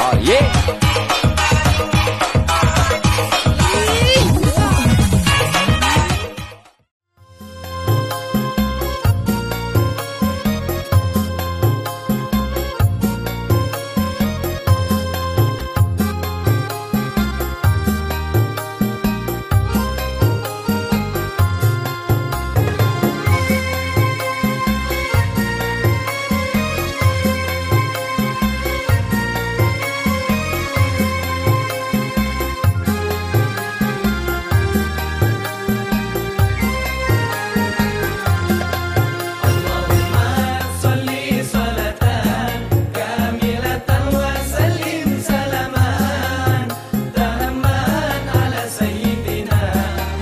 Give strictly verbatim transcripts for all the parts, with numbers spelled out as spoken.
Oh, yeah. اللهم صل صلاة كاملة وسلم سلاما تاما على سيدنا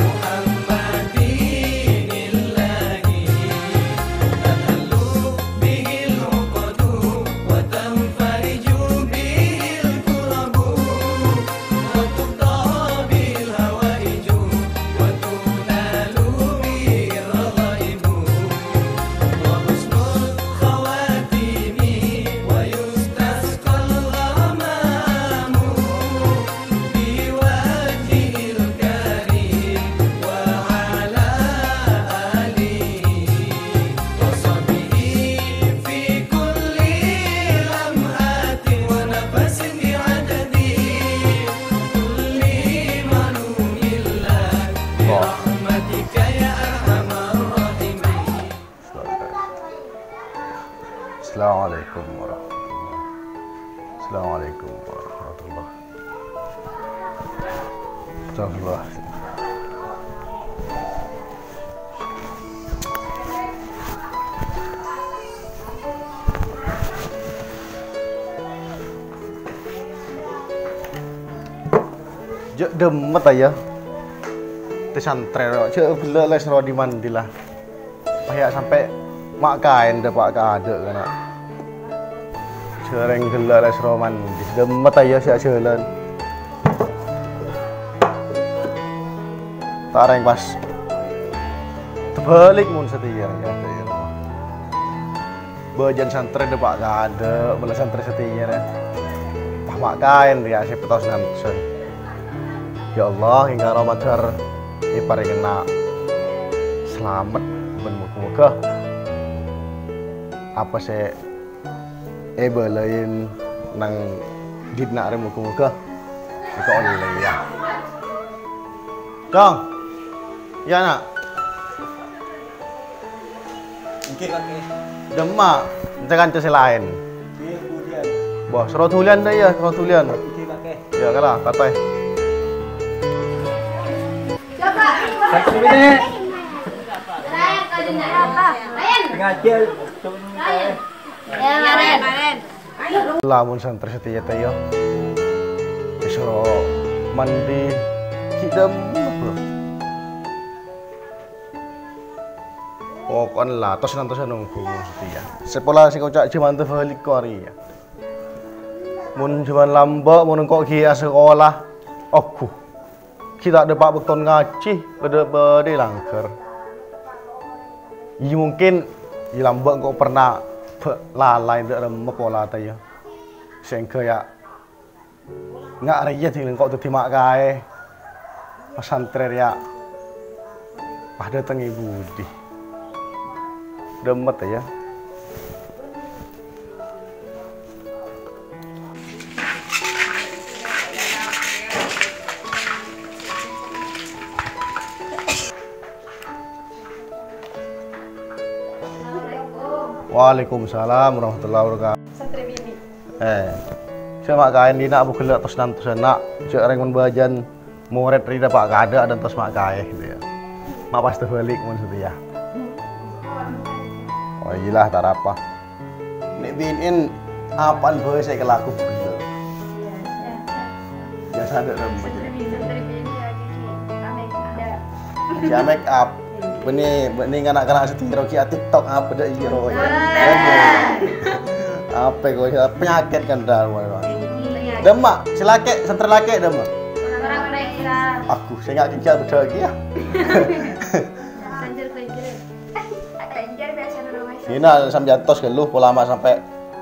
محمد الله تحل به العقد وتنفرج به الكرب وتقضى به الحوائج وتنال به الرغائب وحسن الخواتيم ويستسقى الغمام بوجهه الكريم وعلى آله وصحبه في كل لمحة ونفس بعدد كل معلوم لك برحمتك يا أرحم الراحمين. Assalamualaikum warahmatullah. Assalamualaikum warahmatullah. Astagfirullah. Jhâ' dâmmet, ya. Tè santrè, jhâ' ghellâ' lè' soro di-mandi, la. Pas ya sampè' ma' kaèn dâpa' ka adâ', kana'. Jhâ' rèng ghellâ' lè' soro mandi. Dâmmet, ya, sè ajhâlân. Ta' rèng pas tèbâlik mon satèya, ya, ya. Bâjâna santrè dâpa' ka adâ', bâlâ santrè satèya, rè. Pas ma' kaèn, rèya sè pèttos ngantos. Ya Allah, èngkara madhâr èparèngana salamet bân moghâ-moghâ apa sè èbâlâi nang dinna' rè moghâ-moghâ èkaollè, ya. Kong. Iyâ, Na'. Èngghi, Kakè. Dâmma, kanca-kanca sè laèn. Èngghi, budiyân. Wah, soro dhuliyân, iyâ, soro dhuliyân. Èngghi, Kakè. Iyâ, kala, katè. Coba. Satu menit. Sengaja, Kakè. Iyâ, Kakè. Lamon santrè satèya, ta' iyâ. Èsoro mandi, ghi' dâmma, Bro. Poko'en la, tos-nantosan ongghu mon satèya. Sè pola sè koca' jhâman tèbâlik ko' arèya. Mon jhâman lambâ', mon engko' ghi' asakola, ongghu. Ghi' ta' dâpa' bâkto ngajhi, bâdâ-bâdâ langghâr. Iyâ, mungkin, iyâ, lambâ' engko' pernah bâ-, lalai dâ' remma pola, ta' iyâ. Sèngghâ, ya, nga' rèya ding engko' dhâddhi ma' kaè. Pasantrè rèya pas dâteng è budi. Dâmmet, ya. Waalaikumsalam warahmatullahi wabarakatuh. Santrè binè'. Eh, sè ma' kaèn dinna' bu ghellâ' tos-nantosan, Na'. Jhâ' rèng mon bâjâna morèd rèya pa' kadâ' adântos ma' kaè, gitu ya. Ma' pas tèbâlik mon satèya. Oh, iyâlah, ta' arapa. Nè' binè'en apaan bhâi sè èkalakowa ghellâ'? Biyasa dâ' remma. Santrè binè' lagi, Ki. Make up. Siya make up. Bânnè, bânnè na'-kana' satèya rowa ghi' a-TikTok apa dâ' iyâ rowa. Apa kok panyakèt kan dâ' rowa. Dâmma, sè lakè', santrè lakè' dâmma. Aku sè nga' kènca' bâdâ ghi' ya. Santrè lakè'. Ina sampè' atos ghâllu, pola ma' sampè'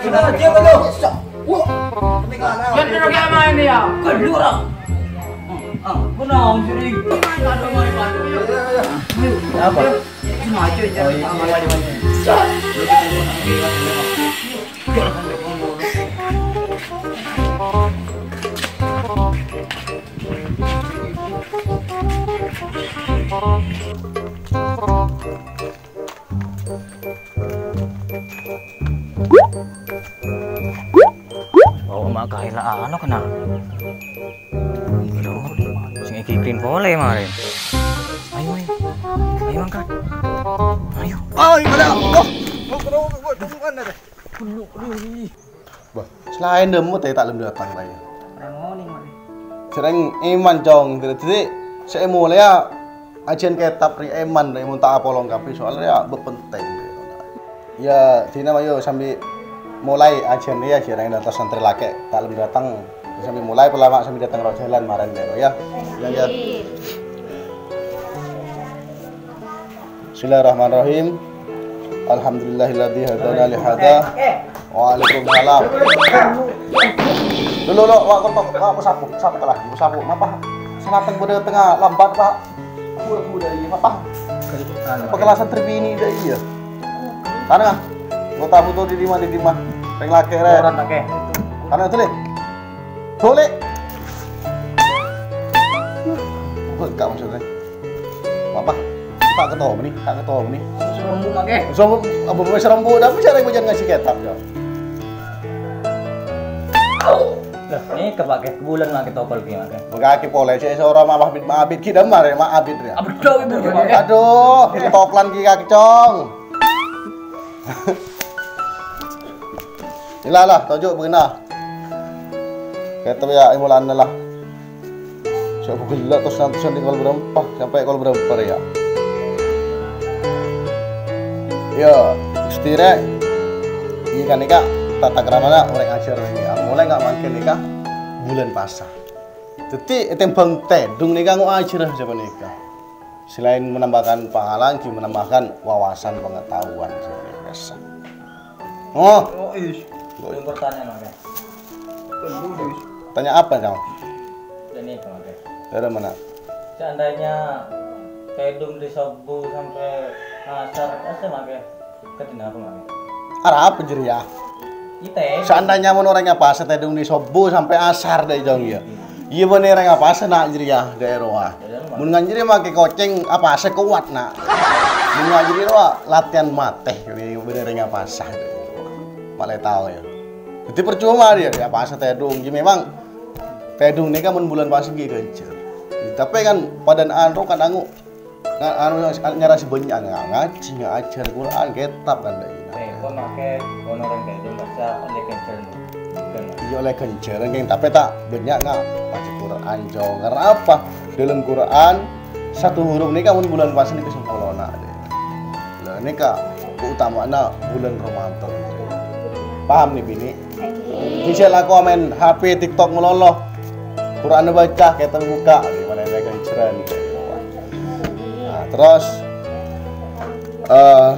Ayo, ayo, ayo. Wah, ketinggalan. Ya, terus kayak main ya. Kedua orang. Ah, benar, sering. Main kado, main kado. Ayo, ayo, ayo. Apa? Maju, oh, iya, maju, maju. Oh, mak kaila anu kena. Aduh, sing iki green pole mare. Ayo, ayo. Ayo, angkat. Ayo. Ayo, ada. Oh, oh, oh, oh, oh, oh, oh. Bah, selain demo tadi tak lem datang, Pak, ya. Rengoni, Mak. Sering iman, Cong. Jadi, saya mulai ya, ajian kitab ri iman, ri mun tak apolong kapi, soalnya ya, berpenting. Ya, dina mayu sambil mulai ajian ya, sering datang santri laki, tak lem datang. Sambil mulai, pelama sambil datang roh jalan, maren, ya. Ya, ya. Bismillahirrahmanirrahim. Alhamdulillahilladzi hadana li hadza. Waalaikumsalam. Dulu, lo, wa, kok, wa, aku sapu, sapu lah, aku sapu. Ngapa? Senateng pada tengah lambat, Pak. Aku, aku udah iya, apa? Pengelasan terbini udah iya. Tanah. Mau tamu tuh di lima, di lima. Peng laki, re. Orang laki. Tanah tuh, Le. Boleh. Enggak maksudnya. Apa? Tak ketemu nih, tak ketemu nih. Serembu, Mak, eh. So, apa mau serembu? Tapi cara gue jangan ngasih kitab, ya. Lah, ini kepake bulan, Mak, tokol ki, Mak, eh. Bekaki pole, cek seorang mabah bit mabit, kita mare, mak abit, ya. Abdou ibu juga, Mak, eh. Aduh, ini toklan ki kaki, Cong. Inilah, lah, tonjok begini. Kèto ya, è molana la. Sè' bu ghellâ' tos-nantosan è kol bârâmpa, sampè' kol bârâmpa rèya. Yo, satèya, iyâ kan nèka tata kramana orèng ajhâr nèka. Molaè nga' mangkèn nèka bulân pasa. Dhâddhi ètèmbhâng tèdung nèka ngo' ajhâr sapanèka. Selain menambahkan pahala, ghi menambahkan wawasan pengetahuan sapanèka. Oh. Oh, is. Yang pertanyaan, Mas. Tanya apa, Cang? Ini, Mas. Dari mana? Seandainya tèdung dâri sobbhu sampè' asar, asar, Mas. Kadhi napa, Mas? Arapa jârèya? Ite. Seandainya mon orèng apasa tèdung dâri sobbhu sampè' asar dâ' jhung, iyâ. Iyâ, bânnè orèng apasa na' jârèya, dâ' rowa. Mon ngan jârèya makè kocèng apasa kowat, na'. Mon ngan jârèya rowa latihan matè, bânnè orèng apasa. Malè tao, iyâ. Dhâddhi parcoma, iyâ, iyâ apasa tèdung. Iyâ, memang tèdung nèka mon bulân pasa ghi' ghânjhâr. Tapè kan padâna anu kan ango'. Nga-, anu, nyara sè bânnya', nga-, ngajhi, ngaajhâr Qur'an, kètab kan, dâ' iyâ. Eh, kok makè ono rèng tèdung baca ollè ghânjhârân? Bukan. Iyâ, ollè ghânjhârân, kèng, tapè ta' bânnya' nga-, maca Qur'an, Cong. Karena apa? Dâlem Qur'an, satu huruf nèka mon bulân pasa nèka sampolona, dâ'. Lah, nèka keutama'anna bulân Ramadan. Paham, nè, binè'? Bisa la komen H P, TikTok malolo. Qur'anna baca, kètab buka, gimana ini ghânjhârân. Nah, terros, eh,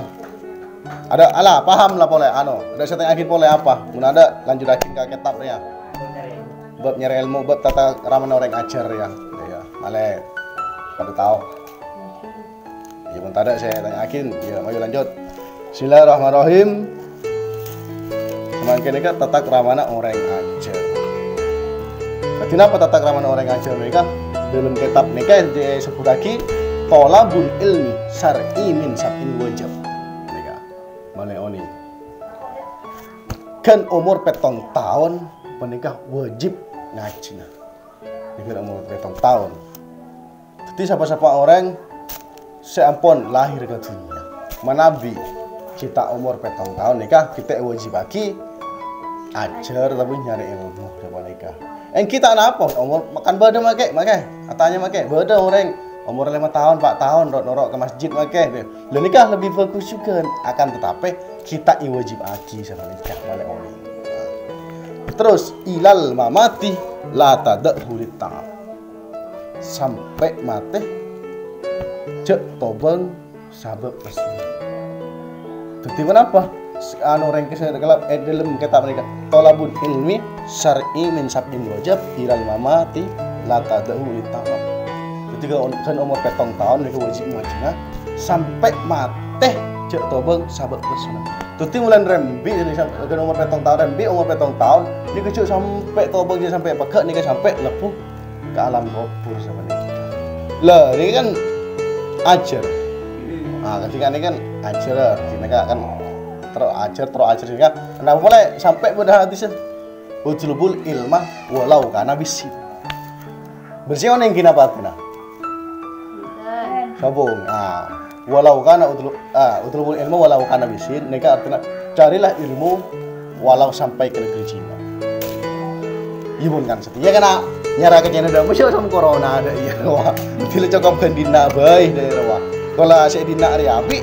adâ', ala, paham la polè, anu, adâ' sè ètanya'aghi polè apa? Mon adâ', lanjhuttaghi ka kètab rèya. Bab nyarè èlmo, bab tata kramana orèng ajhâr rèya. Iyâ, malè padâ tao. Iyâ, mon tadâ' sè ètanya'aghi, iyâ, mayu lanjut. Bismillahirrahmanirrahim. Samangkèn nèka tata kramana orèng ajhâr. Kadhi napa tata kramana orèng ajhâr nèka? Dâlem kètab nèka èsebbhuttaghi, "Thalabul ilmi syar'i min sab'in wajib." Nèka. Malè onèng. Ghân omor pèttong taon panèka wajib ngajhina. Ghân omor pèttong taon. Dhâddhi, sapa-sapa orèng sè ampon lahir ka dhunnya, manabi ghi' ta' omor pèttong taon nèka ghi' ta' èwâjibhâghi ajhâr otabâ nyarè èlmo sapanèka. Èngghi ta' napa, omor kan bâdâ makè, makè, atanya makè, bâdâ orèng omor lèma taon, pa' taon, ro'-noro' ka masjid makè. Lah nèka lebbi bhâghus jhughân, akan tatapè ghi' ta' èwâjibhâghi sapanèka malè onèng. Terros, "Ilal mamati la tada'hu lit ta'ab." Sampè' matè, jhâ' tobâng sabâb lèssona. Dhâddhi, ponapa? Anu, rèng kèsè kalap è dâlem kètab nèka, "Thalabul ilmi syar'i min sab'in wajib ilal mamati la tada'hu lit ta'ab." Dhâddhi, ghân, ghân omor pèttong taon nèka wâjib ngajhina, sampè' matè jhâ' tobâng sabâb lèssona. Dhâddhi, mulai rembi', ghân omor pèttong taon, rembi' omor pèttong taon, nèka jhâ' sampè' tobâng, jhâ' sampè' pegghâ', nèka sampè' lebbhu ka alam kubur sapanèka. Lah, nèka kan ajhâr. Ah, kadhi kan nèka kan ajhâr, nèka kan terro ajhâr, terro ajhâr, nèka kan. Napa polè sampè' bâdâ hadis, "Utlubul ilma walau kana bissin." Bârâmma onèng ghi' napa artèna? Sabung. Ah, "Walau kana utlu-, ah, utlubul ilma walau kana bissin," nèka artèna, "Carilah ilmu walau sampai ke negeri Cina." Iyâ, mon kan satèya kan, ah, nyara ka Cina dâ', mesti sama corona dâ' iyâ. Wah, dhâddhi la cokop ghân dinna' bhâi dâ' iyâ, wah. Kala sè dinna' rèya abi',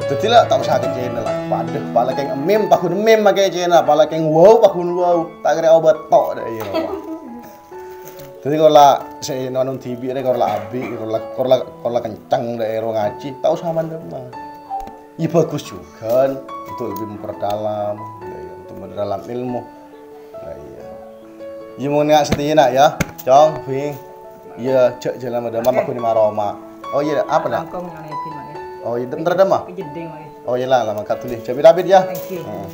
dhâddhi la ta' osa ka Cina la. Padâ, palakèng emmèm, paghun emmèm makè Cina, palakèng wau, paghun wau. Ta' kèra obat tok dâ' iyâ, wah. Dhâddhi, kala sè nonton T V rè, kala abi', kala, kala, kala kenceng dâ' iyâ, ngajhi, ta' osa mandem, wah. Iyâ, bhâghus jhughân untuk lebih memperdalam, ya, ya, untuk memperdalam ilmu. Nah, iyâ. Iyâ, mon nga' satèya, na', ya. Cong, Bing. Iyâ, jhâ' jhâlân madâmma, maghun è ma-roma. Oh, iyâ, apa, na'? Langkong nyang edin, Mak, ya. Oh, iyâ, bentar, dâmma. Kejeding, Mak, ya. Oh, iyâ, la, la, mangkat dhuli. Jhâ' bit-abit, ya. Thank you. Heeh.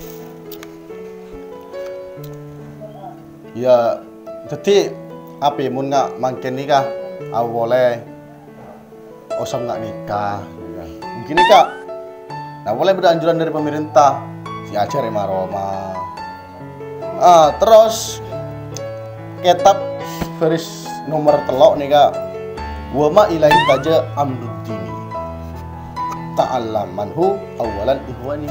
Iyâ, dhâddhi, apa, mon nga' mangkèn nèka, apa polè? Osom nga' nèka. Mungkin nèka. Nah, polè bâdâ anjuran dâri pamarènta. Sè ajhâr è ma-roma. Ah, terros kètab baris nomer tello' nèka. "Wa ma ilaihi taja amruddini. Ta'allam minhu awwalan ikhwani."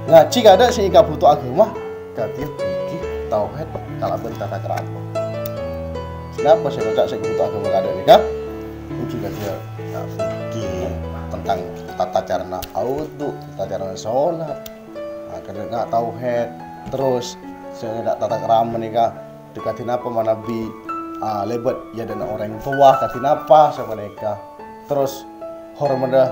Ngajhi kadâ' sè èkabhuto aghâma. Kadhi dhiki tauhid kalabân tata krama. Napa sè ngoca' sè èkabhuto aghâma kadâ' nèka? Èngghi kadhi, ya, dhiki. tentang tata carana audhu, tata carana sholat, nah, kèng tauhid, terros sè ta' tata krama nèka, dhâ' kadhi napa manabi, ah, lèbât è adâ'na orèng towa, kadhi napa sapanèka. Terros hormat,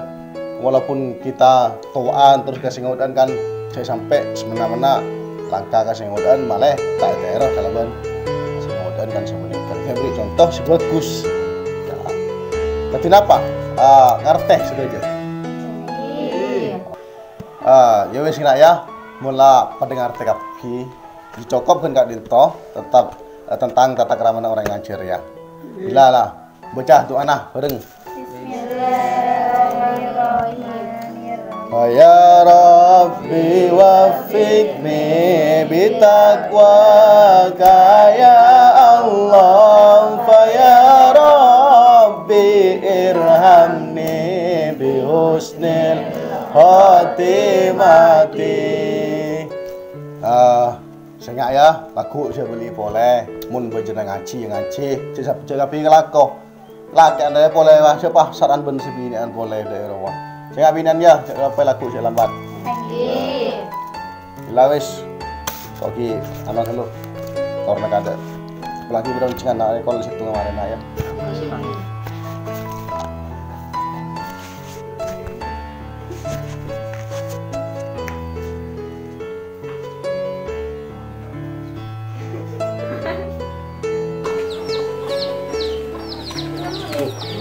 walaupun kita towa'an, terros ka sè ngodâ'ân kan jhâ' sampè' sè mennang-mennang langka ka sè ngodâ'ân, malè ta' ètèro kalabân sè ngodâ'ân kan sapanèka. Kita beri contoh sè bagus. Ya. Kadhi napa? Ah, ngartè sadhâjâ? Ah, ya wis, ngènga' ya. Mon la padâ ngartè kabbhi, cokop kan ka'dinto, tetep, eh, tentang tata kramana orèng ngajhâr ya. Bilâ la, bâca du'ana bhâreng. Bismillahirrahmanirrahim. Ya Rabbi waffiqni bitaqwaka ya Allah, fa ya Rabbi irhamni bihusnil khatimati. Ah, sènga' ya, lagghu' sè bâli polè. Mon bâjâna ngajhi, ya ngajhi. Jhâ' sab-, jhâ' kabbhi ngalako. Lakè'an rèya polè, wah, sapa saran bân sè binè'an polè, dâ' è rowa. Sènga' binè'an ya, jhâ' kabbhi lagghu' sè lambat. Ènggi. Ella wis. Kok ghi, anu, anu. Torna kadâ'. Apalagi bâdâ onjhângan na' rèkol sèttong marèna ya.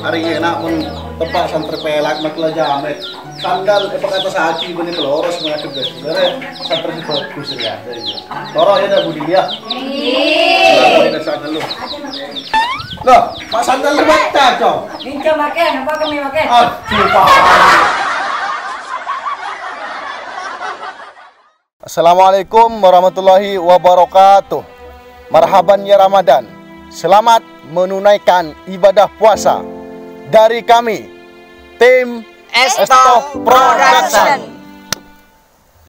Arèya na' mon teppa' santrè pèlak makala jamèt. Sandal èpakatassaghi bânnè paloros ngadhep ka saudara. Santrè sè bagus rèya. Toro' ya, Dak Budi ya. Iya. Toro' ya, sandal lu. Loh, Pak sandal lu baca, Cong. Minjem make, apa kami make? Aduh, Pak. Assalamualaikum warahmatullahi wabarakatuh. Marhaban ya Ramadan. Selamat menunaikan ibadah puasa. Dari kami, tim Esto Production.